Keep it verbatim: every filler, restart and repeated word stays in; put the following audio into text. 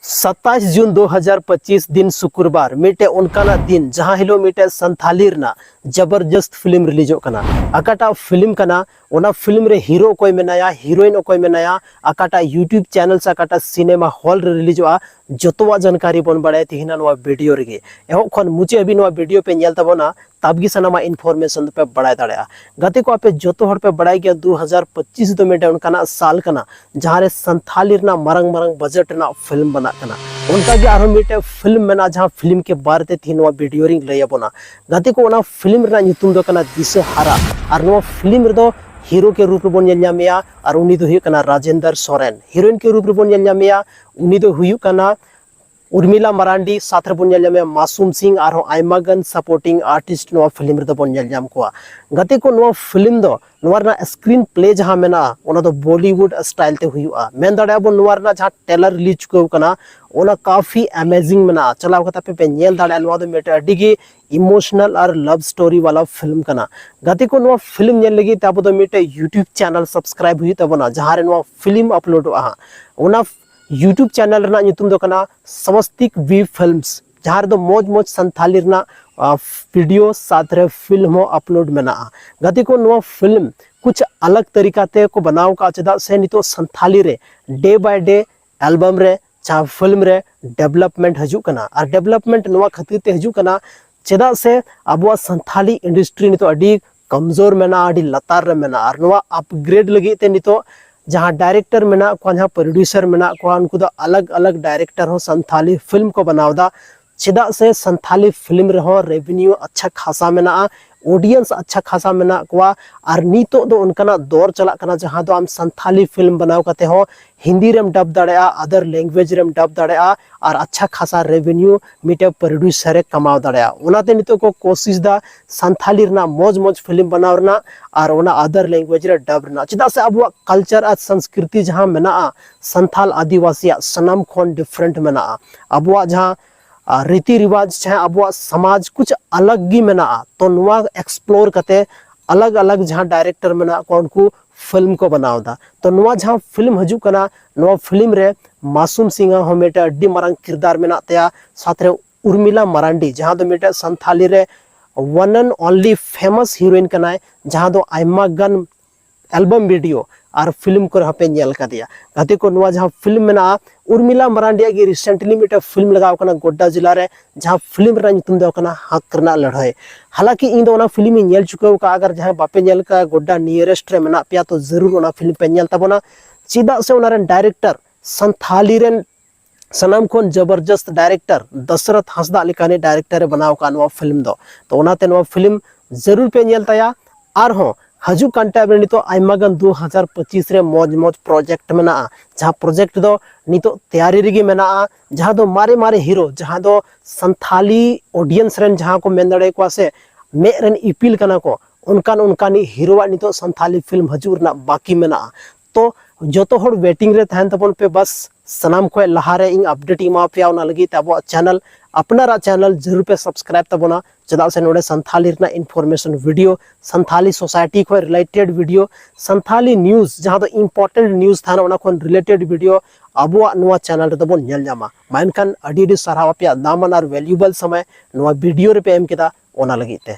ᱥᱟᱛᱟᱭᱤᱥ ᱡᱩᱱ ᱫᱩ ᱦᱟᱡᱟᱨ ᱯᱚᱸᱪᱤᱥ ᱫᱤᱱ ᱥᱩᱠᱨᱵᱟᱨ ᱢᱤᱫᱴᱮᱡ ᱚᱱᱠᱟᱱᱟᱜ ᱫᱤᱱ ᱡᱟᱦᱟᱸ ᱦᱤᱞᱳᱜ ᱢᱤᱫᱴᱮᱡ ᱥᱟᱱᱛᱷᱟᱞᱤ ᱨᱮᱱᱟᱜ ᱡᱚᱵᱚᱨᱡᱚᱥᱛ ᱯᱷᱤᱞᱢ ᱨᱤᱞᱤᱡᱚᱜ ᱠᱟᱱᱟ᱾ ᱚᱠᱟᱴᱟᱜ ᱯᱷᱤᱞᱢ ᱠᱟᱱᱟ, ᱚᱱᱟ ᱯᱷᱤᱞᱢ ᱨᱮ ᱦᱤᱨᱳ ᱚᱠᱚᱭ ᱢᱮᱱᱟᱭᱟ, ᱦᱤᱨᱳᱭᱤᱱ ᱚᱠᱚᱭ ᱢᱮᱱᱟᱭᱟ, ᱚᱠᱟᱴᱟᱜ YouTube ᱪᱮᱱᱮᱞ ᱥᱮ ᱚᱠᱟᱴᱟᱜ ᱥᱤᱱᱮᱢᱟ ᱦᱚᱞ ᱨᱮ ᱨᱤᱞᱤᱡᱚᱜᱼᱟ, ᱡᱚᱛᱚᱣᱟᱜ ᱡᱟᱱᱠᱟᱨᱤ ᱵᱚᱱ ᱵᱟᱲᱟᱭᱟ ᱛᱤᱦᱤᱧ ᱱᱚᱣᱟ ᱵᱷᱤᱰᱤᱭᱳ ᱨᱮᱜᱮ᱾ ᱮᱦᱚᱵ ᱠᱷᱚᱱ ᱢᱩᱪᱟᱹᱫ ᱦᱟᱹᱵᱤᱡ ᱱᱚᱣᱟ ᱵᱷᱤᱰᱤᱭᱳ ᱯᱮ ᱧᱮᱞ ᱛᱟᱵᱚᱱᱟ, ᱛᱟᱵᱜᱮ ᱥᱟᱱᱟᱢᱟᱜ ᱤᱱᱯᱷᱚᱨᱢᱮᱥᱚᱱ ᱫᱚᱯᱮ ᱵᱟᱲᱟᱭ ᱫᱟᱲᱮᱭᱟᱜᱼᱟ᱾ ᱜᱟᱛᱮ ᱠᱚ, ᱟᱯᱮ ᱡᱚᱛᱚ ᱦᱚᱲ ᱯᱮ ᱵᱟᱲᱟᱭ ᱜᱮᱭᱟ, ᱫᱩ ᱦᱟᱡᱟᱨ ᱯᱚᱸᱪᱤᱥ ᱫᱚ ᱢᱤᱫᱴᱮᱱ ᱚᱱᱠᱟᱱᱟᱜ ᱥᱟᱞ ᱠᱟᱱᱟ ᱡᱟᱦᱟᱸ ᱨᱮ ᱥᱟᱱᱛᱷᱟᱞᱤ ᱨᱮᱱᱟᱜ ᱢᱟᱨᱟᱝ ᱢᱟᱨᱟᱝ ᱵᱟᱡᱮᱴ ᱨᱮᱱᱟᱜ ᱯᱷᱤᱞᱢ ᱵᱮᱱᱟᱜ ᱠᱟᱱᱟ᱾ ᱚᱱᱠᱟ ᱜᱮ ᱟᱨᱦᱚᱸ ᱢᱤᱫᱴᱮᱱ ᱯᱷᱤᱞᱢ ᱢᱮᱱᱟᱜᱼᱟ, ᱡᱟᱦᱟᱸ ᱯᱷᱤᱞᱢ ᱠᱮ ᱵᱟᱨᱮ ᱛᱮ ᱛᱤᱦᱤᱧ ᱱᱚᱣᱟ ᱵᱷᱤᱰᱤᱭᱳ ᱨᱤᱧ ᱞᱟᱹᱭ ᱟᱵᱚᱱᱟ᱾ ᱜᱟᱛᱮ ᱠᱚ, ᱚᱱᱟ ᱯᱷᱤᱞᱢ ᱨᱮᱱᱟᱜ ᱧᱩᱛᱩᱢ ᱫᱚ ᱠᱟᱱᱟ ᱫᱤᱥᱟᱹ ᱦᱟᱨᱟ᱾ ᱟᱨ ᱱᱚᱣᱟ ᱯᱷᱤᱞᱢ ᱨᱮᱫᱚ ᱦᱤᱨᱳ ᱠᱮ ᱨᱩᱯ ᱨᱮᱵᱚᱱ ᱧᱮᱞ ᱧᱟᱢᱮᱭᱟ, ᱟᱨ ᱩᱱᱤ ᱫᱚ ᱦᱩᱭᱩᱜ ᱠᱟᱱᱟ ᱨᱟᱡᱮᱱᱫᱟᱨ ᱥᱚᱨᱮᱱ᱾ ᱦᱤᱨᱳᱭᱤᱱ ᱠᱮ ᱨᱩᱯ ᱨᱮᱵᱚᱱ ᱧᱮᱞ ᱧᱟᱢᱮᱭᱟ, ᱩᱱᱤ ᱫᱚ ᱦᱩᱭᱩᱜ ᱠᱟᱱᱟ ᱩᱨᱢᱤᱞᱟ ᱢᱟᱨᱟᱱᱰᱤ, ᱥᱟᱛ ᱨᱮᱵᱚᱱ ᱧᱮᱞ ᱧᱟᱢᱮᱭᱟ ᱢᱟᱥᱩᱢ ᱥᱤᱝ, ᱟᱨᱦᱚᱸ ᱟᱭᱢᱟ ᱜᱟᱱ ᱥᱟᱯᱳᱨᱴᱤᱝ ᱟᱨᱴᱤᱥᱴ ᱱᱚᱣᱟ ᱯᱷᱤᱞᱢ ᱨᱮᱫᱚ ᱵᱚᱱ ᱧᱮᱞ ᱧᱟᱢ ᱠᱚᱣᱟ᱾ ᱜᱟᱛᱮ ᱠᱚ, ᱱᱚᱣᱟ ᱯᱷᱤᱞᱢ ᱫᱚ, ᱱᱚᱣᱟ ᱨᱮᱱᱟᱜ ᱥᱠᱨᱤᱱ ᱯᱞᱮ ᱡᱟᱦᱟᱸ ᱢᱮᱱᱟᱜᱼᱟ, ᱚᱱᱟ ᱫᱚ ᱵᱚᱞᱤᱣᱩᱰ ᱥᱴᱟᱭᱤᱞ ᱛᱮ ᱦᱩᱭᱩᱜᱼᱟ᱾ ᱢᱮᱱ ᱫᱟᱲᱮᱭᱟᱜᱼᱟ ᱵᱚᱱ, ᱱᱚᱣᱟ ᱨᱮᱱᱟᱜ ᱡᱟᱦᱟᱸ ᱴᱨᱮᱞᱟᱨ ᱨᱤᱞᱤᱡᱽ ᱪᱩᱠᱟᱹᱣ ᱠᱟᱱᱟ, ᱚᱱᱟ ᱠᱟᱯᱷᱤ ᱟᱢᱮᱡᱤᱝ ᱢᱮᱱᱟᱜᱼᱟ᱾ ᱪᱟᱞᱟᱣ ᱠᱟᱛᱮ ᱟᱯᱮ ᱯᱮ ᱧᱮᱞ ᱫᱟᱲᱮᱭᱟᱜᱼᱟ, ᱱᱚᱣᱟ ᱫᱚ ᱢᱤᱫᱴᱮᱱ ᱟᱹᱰᱤ ᱜᱮ ᱤᱢᱳᱥᱚᱱᱟᱞ ᱟᱨ ᱞᱟᱵᱷ ᱥᱴᱳᱨᱤ ᱣᱟᱞᱟ ᱯᱷᱤᱞᱢ ᱠᱟᱱᱟ᱾ ᱜᱟᱛᱮ ᱠᱚ, ᱱᱚᱣᱟ ᱯᱷᱤᱞᱢ ᱧᱮᱞ ᱞᱟᱹᱜᱤᱫ ᱛᱮ ᱟᱵᱚ ᱫᱚ ᱢᱤᱫᱴᱮᱱ YouTube ᱪᱮᱱᱮᱞ ᱥᱟᱵᱥᱠᱨᱟᱭᱤᱵ ᱦᱩᱭᱩᱜ ᱛᱟᱵᱚᱱᱟ, ᱡᱟᱦᱟᱸ ᱨᱮ ᱱᱚᱣᱟ ᱯᱷᱤᱞᱢ ᱟᱯᱞᱳᱰᱚᱜᱼᱟ ᱦᱟᱸᱜ᱾ ᱚᱱᱟ YouTube ᱪᱮᱱᱮᱞ ᱨᱮᱱᱟᱜ ᱧᱩᱛᱩᱢ ᱫᱚ ᱠᱟᱱᱟ ᱥᱣᱟᱥᱛᱤᱠ ᱵᱷᱤ ᱯᱷᱤᱞᱢᱥ, ᱡᱟᱦᱟᱸ ᱨᱮᱫᱚ ᱢᱚᱡᱽ ᱢᱚᱡᱽ ᱥᱟᱱᱛᱷᱟᱞᱤ ᱨᱮᱱᱟᱜ, ᱟ, ᱵᱷᱤᱰᱤᱭᱳ ᱥᱟᱛ ᱨᱮ ᱯᱷᱤᱞᱢ ᱦᱚᱸ ᱟᱯᱞᱳᱰ ᱢᱮᱱᱟᱜᱼᱟ᱾ ᱜᱟᱛᱮ ᱠᱚ, ᱱᱚᱣᱟ ᱯᱷᱤᱞᱢ ᱠᱩᱪ ᱟᱞᱟᱜᱽ ᱛᱟᱹᱨᱤᱠᱟ ᱛᱮ ᱠᱚ ᱵᱮᱱᱟᱣ ᱠᱟᱜᱼᱟ, ᱪᱮᱫᱟᱜ ᱥᱮ ᱱᱤᱛᱚᱜ ᱥᱟᱱᱛᱷᱟᱞᱤ ᱨᱮ ᱰᱮ ᱵᱟᱭ ᱰᱮ ᱮᱞᱵᱟᱢ ᱨᱮ, ᱡᱟᱦᱟᱸ ᱯᱷᱤᱞᱢ ᱨᱮ ᱰᱮᱵᱷᱞᱚᱯᱢᱮᱱᱴ ᱦᱤᱡᱩᱜ ᱠᱟᱱᱟ᱾ ᱟᱨ ᱰᱮᱵᱷᱞᱚᱯᱢᱮᱱᱴ ᱱᱚᱣᱟ ᱠᱷᱟᱹᱛᱤᱨ ᱛᱮ ᱦᱤᱡᱩᱜ ᱠᱟᱱᱟ, ᱪᱮᱫᱟᱜ ᱥᱮ ᱟᱵᱚᱣᱟᱜ ᱥᱟᱱᱛᱷᱟᱞᱤ ᱤᱱᱰᱟᱥᱴᱨᱤ ᱱᱤᱛᱚᱜ ᱟᱹᱰᱤ ᱠᱚᱢᱡᱳᱨ ᱢᱮᱱᱟᱜᱼᱟ, ᱟᱹᱰᱤ ᱞᱟᱛᱟᱨ ᱨᱮ ᱢᱮᱱᱟᱜᱼᱟ᱾ ᱟᱨ ᱱᱚᱣᱟ ᱟᱯᱜᱨᱮᱰ ᱞᱟᱹᱜᱤᱫ ᱛᱮ ᱱᱤᱛᱚᱜ ᱡᱟᱦᱟᱸ ᱰᱟᱭᱨᱮᱠᱴᱚᱨ ᱢᱮᱱᱟᱜ ᱠᱚᱣᱟ, ᱡᱟᱦᱟᱸ ᱯᱨᱚᱰᱭᱩᱥᱟᱨ ᱢᱮᱱᱟᱜ ᱠᱚᱣᱟ, ᱩᱱᱠᱩ ᱫᱚ ᱟᱞᱟᱜᱽ ᱟᱞᱟᱜᱽ ᱰᱟᱭᱨᱮᱠᱴᱚᱨ ᱦᱚᱸ ᱥᱟᱱᱛᱷᱟᱞᱤ ᱯᱷᱤᱞᱢ ᱠᱚ ᱵᱮᱱᱟᱣ ᱮᱫᱟ᱾ ᱪᱮᱫᱟᱜ ᱥᱮ ᱥᱟᱱᱛᱷᱟᱞᱤ ᱯᱷᱤᱞᱢ ᱨᱮᱦᱚᱸ ᱨᱮᱵᱷᱮᱱᱤᱭᱩ ᱟᱪᱪᱷᱟ ᱠᱷᱟᱥᱟ ᱢᱮᱱᱟᱜᱼᱟ, ᱚᱰᱤᱭᱮᱱᱥ ᱟᱪᱪᱷᱟ ᱠᱷᱟᱥᱟ ᱢᱮᱱᱟᱜ ᱠᱚᱣᱟ᱾ ᱟᱨ ᱱᱤᱛᱚᱜ ᱫᱚ ᱚᱱᱠᱟᱱᱟᱜ ᱫᱚᱨ ᱪᱟᱞᱟᱜ ᱠᱟᱱᱟ, ᱡᱟᱦᱟᱸ ᱫᱚ ᱟᱢ ᱥᱟᱱᱛᱷᱟᱞᱤ ᱯᱷᱤᱞᱢ ᱵᱮᱱᱟᱣ ᱠᱟᱛᱮ ᱦᱚᱸ ᱦᱤᱱᱫᱤ ᱨᱮᱢ ᱰᱟᱵ ᱫᱟᱲᱮᱭᱟᱜᱼᱟ, ᱟᱫᱟᱨ ᱞᱮᱝᱜᱩᱭᱮᱡᱽ ᱨᱮᱢ ᱰᱟᱵ ᱫᱟᱲᱮᱭᱟᱜᱼᱟ, ᱟᱨ ᱟᱪᱪᱷᱟ ᱠᱷᱟᱥᱟ ᱨᱮᱵᱷᱮᱱᱤᱭᱩ ᱢᱤᱫᱴᱮᱱ ᱯᱨᱚᱰᱭᱩᱥᱟᱨ ᱮ ᱠᱟᱢᱟᱣ ᱫᱟᱲᱮᱭᱟᱜᱼᱟ᱾ ᱚᱱᱟᱛᱮ ᱱᱤᱛᱚᱜ ᱠᱚ ᱠᱳᱥᱤᱥ ᱫᱟ ᱥᱟᱱᱛᱷᱟᱞᱤ ᱨᱮᱱᱟᱜ ᱢᱚᱡᱽ ᱢᱚᱡᱽ ᱯᱷᱤᱞᱢ ᱵᱮᱱᱟᱣ ᱨᱮᱱᱟᱜ ᱟᱨ ᱚᱱᱟ ᱟᱫᱟᱨ ᱞᱮᱝᱜᱩᱭᱮᱡᱽ ᱨᱮ ᱰᱟᱵ ᱨᱮᱱᱟᱜ, ᱪᱮᱫᱟᱜ ᱥᱮ ᱟᱵᱚᱣᱟᱜ ᱠᱟᱞᱪᱟᱨ ᱟᱨ ᱥᱚᱝᱥᱠᱨᱤᱛᱤ ᱡᱟᱦᱟᱸ ᱢᱮᱱᱟᱜᱼᱟ ᱥᱟᱱᱛᱷᱟᱞ ᱟᱹᱫᱤᱵᱟᱹᱥᱤᱭᱟᱜ, ᱥᱟᱱᱟᱢ ᱠᱷᱚᱱ ᱰᱤᱯᱷᱟᱨᱮᱱᱴ ᱢᱮᱱᱟᱜᱼᱟ᱾ ᱟᱵᱚᱣᱟᱜ ᱡᱟᱦᱟᱸ, ᱟ, ᱨᱤᱛᱤ ᱨᱤᱣᱟᱡᱽ, ᱡᱟᱦᱟᱸ ᱟᱵᱚᱣᱟᱜ ᱥᱚᱢᱟᱡᱽ ᱠᱩᱪ ᱟᱞᱟᱜᱽ ᱜᱮ ᱢᱮᱱᱟᱜᱼᱟ, ᱛᱚ ᱱᱚᱣᱟ ᱮᱠᱥᱯᱞᱳᱨ ᱠᱟᱛᱮ ᱟᱞᱟᱜᱽ ᱟᱞᱟᱜᱽ ᱡᱟᱦᱟᱸ ᱰᱟᱭᱨᱮᱠᱴᱚᱨ ᱢᱮᱱᱟᱜ ᱠᱚᱣᱟ, ᱩᱱᱠᱩ ᱯᱷᱤᱞᱢ ᱠᱚ ᱵᱮᱱᱟᱣ ᱮᱫᱟ᱾ ᱛᱚ ᱱᱚᱣᱟ ᱡᱟᱦᱟᱸ ᱯᱷᱤᱞᱢ ᱦᱤᱡᱩᱜ ᱠᱟᱱᱟ, ᱱᱚᱣᱟ ᱯᱷᱤᱞᱢ ᱨᱮ ᱢᱟᱥᱩᱢ ᱥᱤᱝᱦᱟ ᱦᱚᱸ ᱢᱤᱫᱴᱮᱱ ᱟᱹᱰᱤ ᱢᱟᱨᱟᱝ ᱠᱤᱨᱫᱟᱨ ᱢᱮᱱᱟᱜ ᱛᱟᱭᱟ, ᱥᱟᱶᱛᱮ ᱩᱨᱢᱤᱞᱟ ᱢᱟᱨᱟᱱᱰᱤ, ᱡᱟᱦᱟᱸ ᱫᱚ ᱢᱤᱫᱴᱮᱱ ᱥᱟᱱᱛᱷᱟᱞᱤ ᱨᱮ one and only famous heroine ᱠᱟᱱᱟᱭ, ᱡᱟᱦᱟᱸ ᱫᱚ ᱟᱭᱢᱟ ᱜᱟᱱ ᱮᱞᱵᱟᱢ ᱵᱷᱤᱰᱤᱭᱳ ᱟᱨ ᱯᱷᱤᱞᱢ ᱠᱚᱨᱮ ᱦᱚᱸᱯᱮ ᱧᱮᱞ ᱠᱟᱫᱮᱭᱟ᱾ ᱜᱟᱛᱮ ᱠᱚ, ᱱᱚᱣᱟ ᱡᱟᱦᱟᱸ ᱯᱷᱤᱞᱢ ᱢᱮᱱᱟᱜᱼᱟ, ᱩᱨᱢᱤᱞᱟ ᱢᱟᱨᱟᱱᱰᱤᱭᱟᱜ ᱜᱮ recently ᱢᱤᱫᱴᱮᱱ ᱯᱷᱤᱞᱢ ᱞᱟᱜᱟᱣ ᱠᱟᱱᱟ ᱜᱳᱰᱰᱟ ᱡᱮᱞᱟ ᱨᱮ, ᱡᱟᱦᱟᱸ ᱯᱷᱤᱞᱢ ᱨᱮᱱᱟᱜ ᱧᱩᱛᱩᱢ ᱫᱚ ᱠᱟᱱᱟ ᱦᱟᱠ ᱨᱮᱱᱟᱜ ᱞᱟᱹᱲᱦᱟᱹᱭ᱾ ᱦᱟᱞᱟᱠᱤ ᱤᱧ ᱫᱚ ᱚᱱᱟ ᱯᱷᱤᱞᱢ ᱤᱧ ᱧᱮᱞ ᱪᱩᱠᱟᱹᱣ ᱟᱠᱟᱫᱼᱟ᱾ ᱟᱜᱟᱨ ᱡᱟᱦᱟᱸᱭ ᱵᱟᱯᱮ ᱧᱮᱞ ᱟᱠᱟᱫᱼᱟ, ᱜᱳᱰᱰᱟ nearest ᱨᱮ ᱢᱮᱱᱟᱜ ᱯᱮᱭᱟ, ᱛᱚ ᱡᱟᱹᱨᱩᱲ ᱚᱱᱟ ᱯᱷᱤᱞᱢ ᱯᱮ ᱧᱮᱞ ᱛᱟᱵᱚᱱᱟ᱾ ᱪᱮᱫᱟᱜ ᱥᱮ ᱚᱱᱟ ᱨᱮᱱ ᱰᱟᱭᱨᱮᱠᱴᱚᱨ ᱥᱟᱱᱛᱷᱟᱞᱤ ᱨᱮᱱ ᱥᱟᱱᱟᱢ ᱠᱷᱚᱱ ᱡᱚᱵᱚᱨᱡᱚᱥᱛ ᱰᱟᱭᱨᱮᱠᱴᱚᱨ ᱫᱚᱥᱨᱚᱛᱷ ᱦᱟᱸᱥᱫᱟᱜ ᱞᱮᱠᱟᱱᱤᱡ ᱰᱟᱭᱨᱮᱠᱴᱚᱨ ᱮ ᱵᱮᱱᱟᱣ ᱟᱠᱟᱫ ᱱᱚᱣᱟ ᱯᱷᱤᱞᱢ ᱫᱚ᱾ ᱛᱚ ᱚᱱᱟᱛᱮ ᱱᱚᱣᱟ ᱯᱷᱤᱞᱢ ᱡᱟᱹᱨᱩᱲ ᱯᱮ ᱧᱮᱞ ᱛᱟᱭᱟ᱾ ᱟᱨᱦᱚᱸ ᱦᱤᱡᱩᱜ ᱠᱟᱱ ᱴᱟᱭᱤᱢ ᱨᱮ ᱱᱤᱛᱚᱜ ᱟᱭᱢᱟ ᱜᱟᱱ ᱫᱩ ᱦᱟᱡᱟᱨ ᱯᱚᱸᱪᱤᱥ ᱨᱮ ᱢᱚᱡᱽ ᱢᱚᱡᱽ ᱯᱨᱚᱡᱮᱠᱴ ᱢᱮᱱᱟᱜᱼᱟ, ᱡᱟᱦᱟᱸ ᱯᱨᱚᱡᱮᱠᱴ ᱫᱚ ᱱᱤᱛᱚᱜ ᱛᱮᱭᱟᱨᱤ ᱨᱮᱜᱮ ᱢᱮᱱᱟᱜᱼᱟ, ᱡᱟᱦᱟᱸ ᱫᱚ ᱢᱟᱨᱮ ᱢᱟᱨᱮ ᱦᱤᱨᱳ, ᱡᱟᱦᱟᱸ ᱫᱚ ᱥᱟᱱᱛᱷᱟᱞᱤ ᱚᱰᱤᱭᱮᱱᱥ ᱨᱮᱱ ᱡᱟᱦᱟᱸ ᱠᱚ ᱢᱮᱱ ᱫᱟᱲᱮᱭᱟᱠᱚᱣᱟ ᱥᱮ ᱢᱮᱫ ᱨᱮᱱ ᱤᱯᱤᱞ ᱠᱟᱱᱟ ᱠᱚ, ᱚᱱᱠᱟᱱ ᱚᱱᱠᱟᱱᱤᱡ ᱦᱤᱨᱳᱣᱟᱜ ᱱᱤᱛᱚᱜ ᱥᱟᱱᱛᱷᱟᱞᱤ ᱯᱷᱤᱞᱢ ᱦᱤᱡᱩᱜ ᱨᱮᱱᱟᱜ ᱵᱟᱹᱠᱤ ᱢᱮᱱᱟᱜᱼᱟ᱾ ᱛᱚ ᱡᱚᱛᱚ ᱦᱚᱲ ᱣᱮᱴᱤᱝ ᱨᱮ ᱛᱟᱦᱮᱱ ᱛᱟᱵᱚᱱ ᱯᱮ, ᱵᱟᱥ ᱥᱟᱱᱟᱢ ᱠᱷᱚᱱ ᱞᱟᱦᱟᱨᱮ ᱤᱧ ᱟᱯᱰᱮᱴ ᱤᱧ ᱮᱢᱟ ᱯᱮᱭᱟ᱾ ᱚᱱᱟ ᱞᱟᱹᱜᱤᱫ ᱛᱮ ᱟᱵᱚᱣᱟᱜ ᱪᱮᱱᱮᱞ, ᱟᱯᱱᱟᱨᱟᱜ ᱪᱮᱱᱮᱞ ᱡᱟᱹᱨᱩᱲ ᱯᱮ ᱥᱟᱵᱥᱠᱨᱟᱭᱤᱵ ᱛᱟᱵᱚᱱᱟ, ᱪᱮᱫᱟᱜ ᱥᱮ ᱱᱚᱰᱮ ᱥᱟᱱᱛᱷᱟᱞᱤ ᱨᱮᱱᱟᱜ ᱤᱱᱯᱷᱚᱨᱢᱮᱥᱚᱱ ᱵᱷᱤᱰᱤᱭᱳ, ᱥᱟᱱᱛᱷᱟᱞᱤ ᱥᱳᱥᱟᱭᱴᱤ ᱠᱷᱚᱱ ᱨᱤᱞᱮᱴᱮᱰ ᱵᱷᱤᱰᱤᱭᱳ, ᱥᱟᱱᱛᱷᱟᱞᱤ ᱱᱤᱭᱩᱡᱽ ᱡᱟᱦᱟᱸ ᱫᱚ ᱤᱢᱯᱚᱨᱴᱮᱱᱴ ᱱᱤᱭᱩᱡᱽ ᱛᱟᱦᱮᱱᱟ ᱚᱱᱟ ᱠᱷᱚᱱ ᱨᱤᱞᱮᱴᱮᱰ ᱵᱷᱤᱰᱤᱭᱳ ᱟᱵᱚᱣᱟᱜ ᱱᱚᱣᱟ ᱪᱮᱱᱮᱞ ᱨᱮᱫᱚ ᱵᱚᱱ ᱧᱮᱞ ᱧᱟᱢᱟ᱾ ᱢᱟ ᱮᱱᱠᱷᱟᱱ ᱟᱹᱰᱤ ᱟᱹᱰᱤ ᱥᱟᱨᱦᱟᱣ ᱟᱯᱮᱭᱟᱜ ᱫᱟᱢᱟᱱ ᱟᱨ ᱣᱮᱞᱭᱩᱵᱚᱞ ᱥᱚᱢᱚᱭ ᱱᱚᱣᱟ ᱵᱷᱤᱰᱤᱭᱳ ᱨᱮᱯᱮ ᱮᱢ ᱠᱮᱫᱟ, ᱚᱱᱟ ᱞᱟᱹᱜᱤᱫ ᱛᱮ᱾